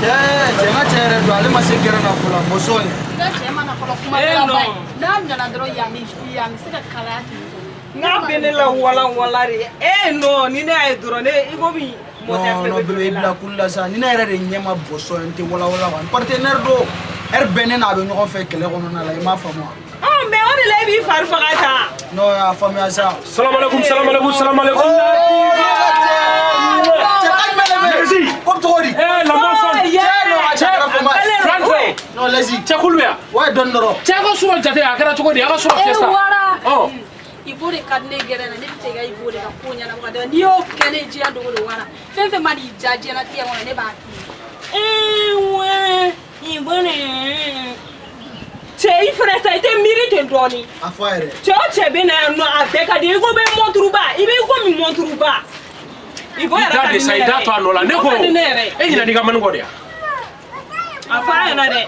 Cɛ cɛ, n ka cɛ yɛrɛ don, ale ma se gɛrɛn na fɔlɔ, mɔsɔn ye. I ka cɛ mana fɔlɔ, kuma Eh, laban non. ye. N'a nana dɔrɔn, yan bɛ, yan bɛ se ka kalaya ten tɔ. N'a bɛ ne la walan wala de. Eh non, ni ne y'a ye dɔrɔn, ne i komi moteur. Non non, bébé, i bila kulu la sa. Ni ne yɛrɛ de ɲɛ ma bɔsɔn ye, n tɛ walawala wa. N partenaire don, heure bɛɛ ne n'a bɛ ɲɔgɔn fɛ kɛlɛ kɔnɔna la, i m'a faamu wa? Ah, mais o de la e b'i fari faga tan. Non, a faamuya sa. Salam alaikum, salam alaikum, salam alaikum. Cɛ ka jumɛn de bɛ yen? Merci. Ko bɛ cogo di? Eh, la maçon. Cɛ, non, a cɛ kɛra fama ye. Franco. Non, laisse. Cɛ kulu bɛ yan. Ouais, dɔɔni dɔrɔn. Cɛ ka surɔ jate a kɛra cogo di? A ka surɔ E fiesta. wara. Ɔ. Ibo de ka di ne gɛrɛ na, ne bɛ fɛ i ka Ibo de ka ko ɲɛnabɔ ka d'a ma. N'i y'o kɛ ne ye diɲɛ dogo don wara. Fɛn fɛn man'i diya diɲɛlatigɛ kɔnɔ, ne b'a k'i ye. Eh ouais, i bɔnɛ. Cɛ, i fɛnɛ sa, i tɛ miiri ten dɔɔni. A fɔ a yɛrɛ. Cɛ o cɛ bɛ na yan nɔ, a bɛɛ ka di i ko bɛ mɔturuba, i bɛ i komi mɔturuba. I ko I yɛrɛ da ka de di sa, ne i da yɛrɛ to a nɔ la. ye. Ne I ko, ko ka di ne yɛrɛ ye. e ɲinɛ n'i ka mani kɔ de ya? A fɔ a ɲɛna dɛ.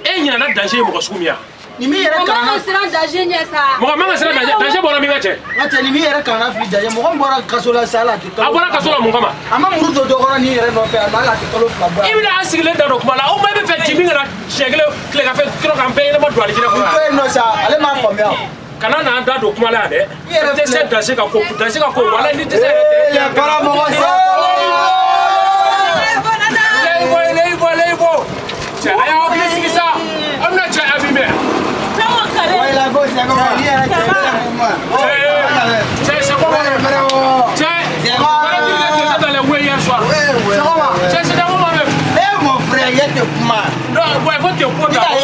E ɲinɛna danger ye mɔgɔ sugu min ya? Nin min yɛrɛ Mɔgɔ man kalanna ka siran danger ɲɛ sa. Mɔgɔ man ka siran danger, danger bɔra min ka cɛ? N ka cɛ, nin min yɛrɛ kalanna fili danger, mɔgɔ min bɔra kaso la sa, hali a tɛ A kalo. bɔra kaso la mun kama? A ma muru don dɔ kɔrɔ nin yɛrɛ nɔfɛ, a ma hali a tɛ kalo 2 bɔ I yan. bɛna an sigilen da don kuma la. O ma, i bɛ fɛ Jimi ka na siɲɛ kelen tileganfɛ kɔrɔ k'an bɛɛ ɲɛnama don alijinɛ Nin kɔnɔ. ko in nɔ sa, ale m'a faamuya. Kana n'an da don kuma la yan dɛ. I yɛrɛ I tɛ se filɛ. danger ka ko, danger ka ko, walahi ni tɛ se yɛrɛ tɛ. Les karamɔgɔ sa. Leibo, leibo, leibo. Cɛ, a y'aw hakili sigi sa. Aw bɛna cɛ abîmer. Fɛn o kale. Ouais, la gauche, c'est comment? Cɛ, Cɛ, c'est comment? Cɛ, paraît-il que tu étais dans les rues hier soir. c'est comment? Cɛ, c'était comment même? Eh mon frère, il y a te kuma. Non, ouais, faut te prendre d'abord.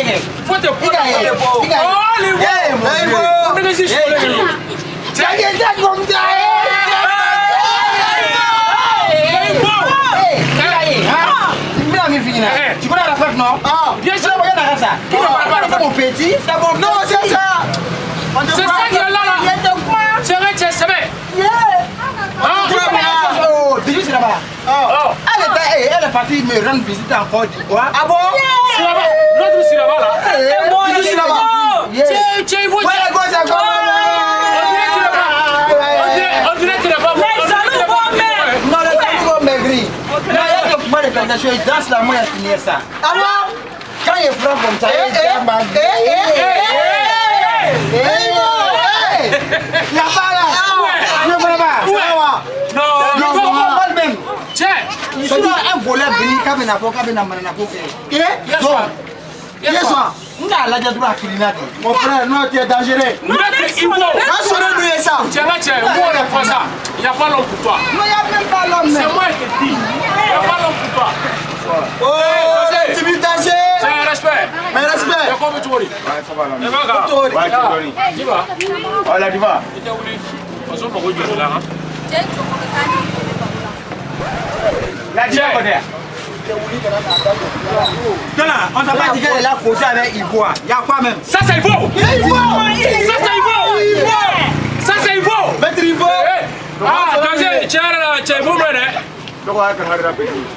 Faut te prendre d'abord. Oh, les Eh mon Leibo. frère. On est ici, je Cɛ kɛ comme ça. Leibo. Eh, i bɛna min f'i ɲɛna. Eh. Tu connais Arafat, non? Ah, Bien sûr. Qui ne parle pas Arafat? C'est mon petit. C'est mon non, c'est ça. On te C'est croit. ça qui est là, là. Il y a te kuma. C'est vrai, cɛ, sɛbɛ. Yeah. Ah, Oh, Bijou, c'est là-bas. oh. Elle était, eh, elle est partie me rendre visite encore. Tu vois? Ah bon? Siraba, notre Siraba là. Eh, Bon, Bijou, c'est là-bas. Yeah. Cɛ, cɛ, il faut. Ouais, la gauche, c'est comment? On dirait que tu n'es pas. On dirait que tu n'es pas. Les jaloux vont merdre. Non, les jaloux vont maigrir. Non, il y a que moi de quelque chose. Danse là, moi, il finir ça. Ah bon? Quand il frappe comme ça, Eh, il eh, dit, eh, eh, eh, eh, il n'y a pas là. Je ne connais pas. Ouais. Non, Non, non, non, pas le même. Cɛ, Sinon, un voleur venu, quand il a fait, quand il a fait, Eh, hier soir. Hier soir. On a la droit à Kirina. Mon frère, non, tu es dangereux. Maître Ivo. N'a sɔrɔ n'u ye sa. Cɛ, n ka cɛ, moi on prend ça. Il n'y a pas l'homme pour toi. Non, il n'y a même pas l'homme. C'est moi qui te dis. Il n'y a pas l'homme pour toi. Oh, Jimi danger. Cɛ, respect. Mais respect. Cɛ, ko bɛ cogo di? E b'a kan. Cogo di? Jiba, Voilà, tu vois. i tɛ wuli. Faso mago jɔ la han. Cɛ jɔ ko bɛ taa ni Ibo de baro la. La diva, côté. Non, non, on t'a pas dit qu'elle est là causé avec Ivoire. Il y a quoi même? Ça c'est Ivo. Ivo. Ça c'est Ivo. Ça c'est Ivo. Maître Ivo. Eh, ah, danger, tiɲɛ yɛrɛ la, cɛ Ivo ma ɲi dɛ.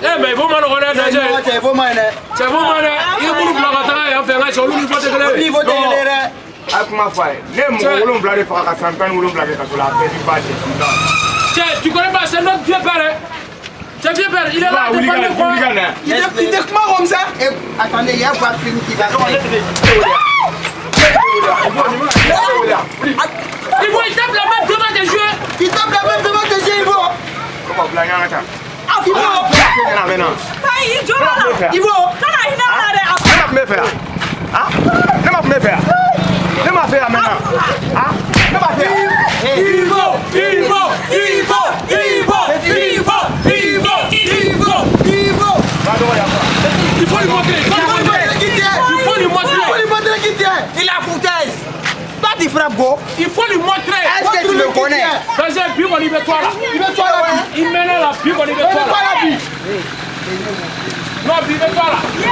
Eh, mais Ivo ma nɔgɔn dɛ, danger. Cɛ, Ivo ma ɲi dɛ. Cɛ Ivo ma ɲi dɛ. I ye minnu bila ka taga yan fɛ, n ka cɛ, olu ni Ivo tɛ kelen ye. Ivo tɛ kelen ye dɛ. A ye kuma fɔ a ye, ne ye mɔgɔ 7 de faga ka san 17 kɛ kaso la, a bɛɛ ni ba cɛ. Cɛ, tu connais pas, c'est notre vieux père, hein. C'est vieux père, il est là, Wuli il ka est na, wuli ka na. Il te kuma comme ça. Eh, attendez, il y a un film qui va faire. Ivo, il tape la main devant tes yeux. Il tape la main devant tes yeux, Ivo. Comment bila ɲɔgɔn kan? Ivo. Na bɛ na. Ayi, i jo b'a la. Ivo. Kana hinɛ a la dɛ. Ne ma kun bɛ fɛ yan. Ah, ne ma kun bɛ fɛ yan. Ne ma fɛ yan maintenant. Ah, ne ma fɛ yan. Ivo, Ivo, Ivo, Ivo, Ivo, Ivo, Ivo. Ivo. Il faut lui montrer, il faut lui montrer. Qui tu es? Il faut lui Il faut montrer. lui montrer qui tu es. Il a foutaise. Toi, tu frappes, go. Il faut lui montrer. Est-ce que tu me connais? Danger, bi kɔni bɛ to a la. Il veut toi là. I mɛnna la, bi kɔni bɛ Il to veut a toi la. là, bi. Non, bi bɛ to a la. Yeah.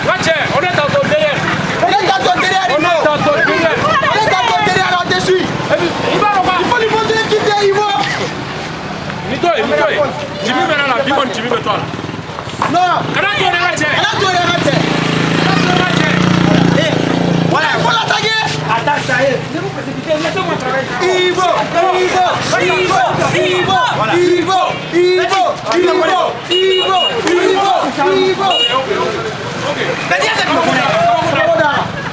N ka cɛ, on est dans ton derrière. On est dans ton derrière, On Ivo. est dans ton derrière. On est dans ton derrière, on te suit. Et puis, i b'a dɔn Il quoi? faut lui montrer qui tu es, Ivo. Ni to ye, ni to ye. Jimi mɛnna la, bi kɔni Jimi bɛ to a la. Non. Kana to dɛ, n ka cɛ. Kana to dɛ, n ka cɛ. Kana to dɛ, n ka cɛ. Voilà, il faut l'attaquer. Attends, ça y est. précipiter. Laissez-moi travailler. Ivo, Ivo, Ivo, Ivo, Ivo, Ivo, Ivo, Ivo, Ivo, Ivo. Ok. Mais dis, c'est comment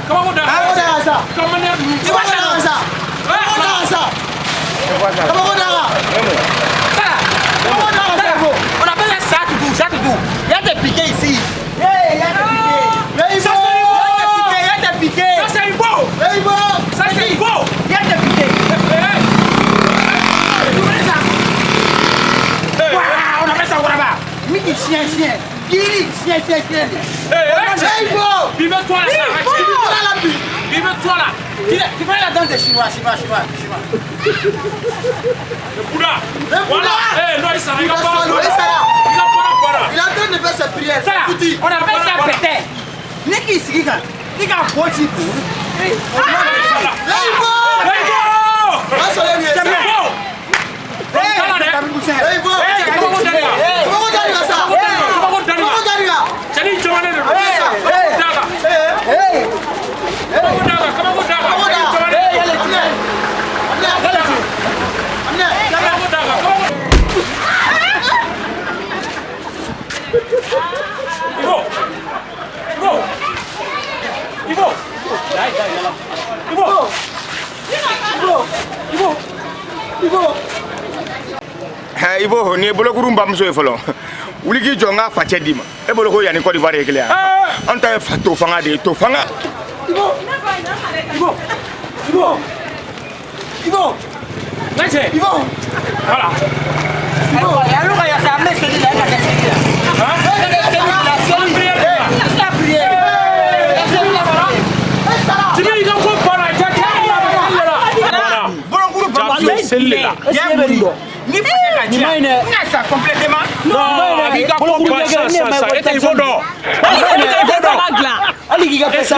Comment on Comment on ça? Comment Tu vois ça? Comment ça? Comment on On appelle ça tout, ça tout. Il y a des piquets ici. Il y a des piquets. Ça c'est Il y a des piquets. Ça c'est Ivo. Ça c'est Ivo. Il y a des piquets. On appelle ça Waraba. Miki chien chien. Giri chien chien chien. Ivo. Vive-toi là. Vive-toi là. Tu connais la danse des Chinois, Chinois, Chinois, Chinois. Le Bouddha. Voilà. Eh non, il s'arrête pas. Il est en train de faire sa prière. Ça, on appelle ça pété. Niki Sika, Nika Poti. Ivo. Ivo. Ivo, ni bolokuru bamuso ye fɔlɔ wuli k'i jɔ n ka facɛ d'i ma e bolo ko yanni Côte d'Ivoire ye kelen ye an ta ye to fanga de ye to fanga. Ivo, Ivo, Ivo, Ivo, Ivo, voilà. Ivo, yalo ka yasa amne seli la ka seli la. La prière. La seli la. Tu veux il ko para ja ja la. Bolokuru bamuso seli la. Ni faut que tu ailles. Ça complètement. Non, bolokuru ça ça ça et il faut d'or. Ali qui a fait ça.